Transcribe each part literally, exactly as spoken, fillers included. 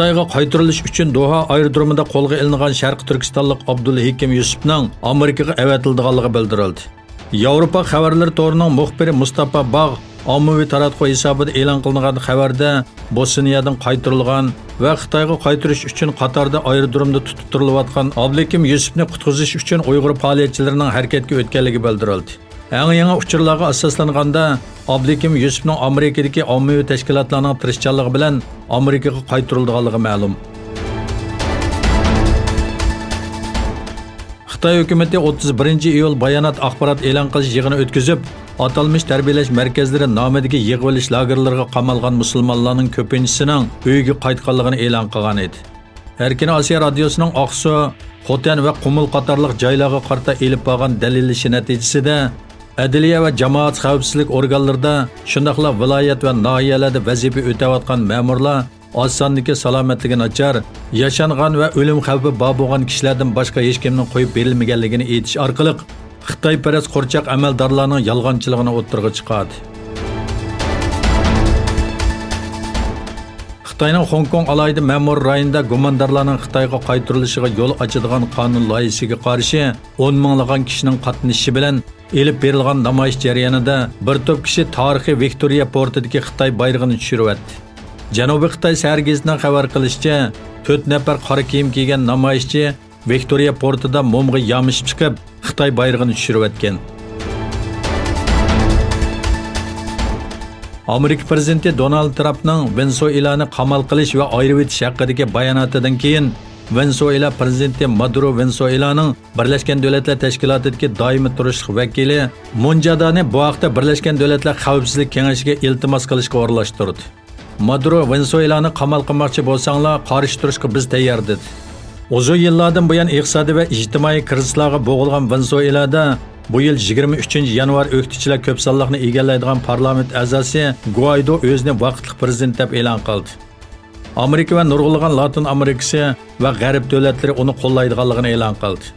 خىتايغا قايتۇرۇلۇش ئۈچۈن دوھا ئايرودرومىدا قولغا ئېلىنغان شەرقىي تۈركىستانلىق ئابدۇلھېكىم يۈسۈپنىڭ ئامېرىكىغا ئەۋەتىلىدىغانلىقى بىلدۈرۈلدى. ياۋروپا خەۋەرلىرى تورىنىڭ مۇخبىرى مۇستاپا باغ ئاممىۋى تاراتقۇ ھېسابىدا ئېلان قىلىنغان خەۋەردە، بوسنىيەدىن قايتۇرۇلغان ۋە خىتايغا قايتۇرۇش ئۈچۈن قاتاردا ئايرودرومدا تۇتۇپ تۇرۇلۇۋاتقان ئابلىكىم يۈسۈپنى قۇتقۇزۇش ئۈچۈن ئۇيغۇر پائالىيەتچىلىرىنىڭ ھەرىكەتكە ئۆتكەنلىكى بىلدۈرۈلدى. ئەڭ يېڭى ئۇچۇرلارغا ئاساسلانغاندا، ئابلىكىم يۈسۈپنىڭ ئامېرىكىدىكى ئاممىۋى تەشكىلاتلارنىڭ تىرىشچانلىقى بىلەن ئامېرىكىغا قايتۇرۇلىدىغانلىقى مەلۇم. خىتاي ھۆكۈمىتى ئوتتۇز بىرىنچى ئىيۇل بايانات ئاخبارات ئېلان قىلىش يىغىنى ئۆتكۈزۈپ، ئاتالمىش تەربىيەلەش مەركەزلىرى نامىدىكى يىغىۋېلىش لاگېرلىرىغا قامالغان مۇسۇلمانلارنىڭ كۆپىنچىسىنىڭ ئۆيىگە قايتقانلىقىنى ئېلان قىلغان ئىدى. ئەركىن ئاسىيا رادىيوسىنىڭ ئاقسۇ، خوتەن ۋە قۇمۇل قاتارلىق جايلارغا قارىتا ئېلىپ بارغان دەلىللىشى نەتىجىسىدە، ئەدلىيە ۋە جامائەت خەۋپسىزلىك ئورگانلىرىدا، شۇنداقلا ۋىلايەت ۋە ناھىيەلەردە ۋەزىپە ئۆتەۋاتقان مەمۇرلار ئاز ساندىكى سالامەتلىكى ناچار، ياشانغان ۋە ئۆلۈم خەۋپى بار بولغان كىشىلەردىن باشقا ھېچكىمنىڭ قويۇپ بېرىلمىگەنلىكىنى ئېيتىش ئارقىلىق، خىتايپەرەس قورچاق ئەمەلدارلارنىڭ يالغانچىلىقىنى ئوتتۇرىغا چىقاردى. خىتاينىڭ خوڭكوڭ ئالاھىدە مەمۇرىي رايونىدا گۇماندارلارنىڭ خىتايغا قايتۇرۇلۇشىغا يول ئاچىدىغان قانۇن لايىھىسىگە قارشى ئون مىڭلىغان كىشىنىڭ قاتنىشىشى بىلەن ئېلىپ بېرىلغان نامايىش جەريانىدا بىر توپ كىشى تارىخىي ۋىكتورىيە پورتىدىكى خىتاي بايرىقىنى چۈشۈرۈۋەتتى. جەنۇبىي خىتاي سەھەر گېزىتىنىڭ خەۋەر قىلىشىچە، تۆت نەپەر قارا كىيىم كىيگەن نامايىشچى ۋىكتورىيە پورتىدا مومغا يامىشىپ چىقىپ، خىتاي بايرىقىنى چۈشۈرۈۋەتكەن. ئامېرىكا پىرېزىدېنتى دونالد ترامپنىڭ ۋېنېسۇېلانى قامال قىلىش ۋە ئايرىۋېتىش ھەققىدىكى باياناتىدىن كېيىن، ۋېنېسۇېلا پىرېزىدېنتى مادۇرو ۋېنېسۇېلانىڭ بىرلەشكەن دۆلەتلەر تەشكىلاتىدىكى دائىمىي تۇرۇشلۇق ۋەكىلى مون جادانى بۇ ھەقتە بىرلەشكەن دۆلەتلەر خەۋپسىزلىك كېڭىشىگە ئىلتىماس قىلىشقا ئورۇنلاشتۇردى. مادۇرو ۋېنېسۇېلانى قامال قىلماقچى بولساڭلار، قارشى تۇرۇشقا بىز تەييار، دېدى. ئۇزۇن يىللاردىن بۇيان ئىقتىسادىي ۋە ئىجتىمائىي كىرىزىسلارغا بوغۇلغان ۋېنېسۇېلادا بۇ يىل يىگىرمە ئۈچىنچى يانۋار ئۆكتىچىلەر كۆپ سانلىقنى ئىگىلەيدىغان پارلامېنت ئەزاسى گۇئايدو ئۆزىنى ۋاقىتلىق پىرېزىدېنت دەپ ئېلان قىلدى. ئامېرىكا ۋە نۇرغۇنلىغان لاتىن ئامېرىكىسى ۋە غەرب دۆلەتلىرى ئۇنى قوللايدىغانلىقىنى ئېلان قىلدى.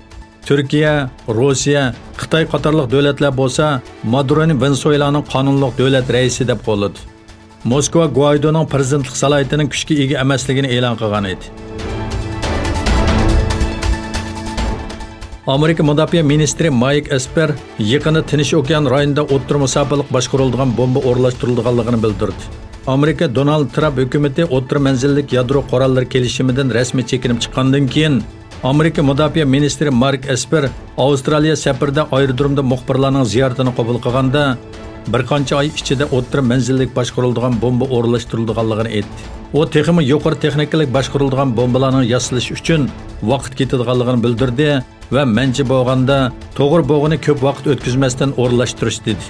تۈركىيە، روسىيە، خىتاي قاتارلىق دۆلەتلەر بولسا مادۇرونى ۋېنېسۇېلانىڭ قانۇنلۇق دۆلەت رەئىسى دەپ قوللىدى. موسكۋا گۇئايدونىڭ پىرېزىدېنتلىق سالاھىيىتىنىڭ كۈچكە ئىگە ئەمەسلىكىنى ئېلان قىلغان ئىدى. ئامېرىكا مۇداپىئە مىنىستىرى مايك ئېسپېر يېقىندا تىنچ ئوكيان رايونىدا ئوتتۇرا مۇساپىلىق باشقۇرۇلىدىغان بومبا ئورۇنلاشتۇرۇلىدىغانلىقىنى بىلدۈردى. ئامېرىكا دونالد ترامپ ھۆكۈمىتى ئوتتۇرا مەنزىللىك يادرو قوراللىرى كېلىشىمىدىن رەسمىي چېكىنىپ چىققاندىن كېيىن، ئامېرىكا مۇداپىئە مىنىستىرى مارك ئېسپېر ئاۋسترالىيە سەپىرىدە ئايرودرومدا مۇخبىرلارنىڭ زىيارىتىنى قوبۇل قىلغاندا، بىر قانچە ئاي ئىچىدە ئوتتۇرا مەنزىللىك باشقۇرۇلىدىغان بومبا ئورۇنلاشتۇرۇلىدىغانلىقىنى ئېيتتى. ئۇ تېخىمۇ يۇقىرى تېخنىكىلىق باشقۇرۇلىدىغان بومبىلارنىڭ ياسىلىشى ئۈچۈن ۋاقىت كېتىدىغانلىقىنى بىلدۈردى ۋە مەنچە بولغاندا توغرا بولغىنى كۆپ ۋاقىت ئۆتكۈزمەستىن ئورۇنلاشتۇرۇش، دېدى.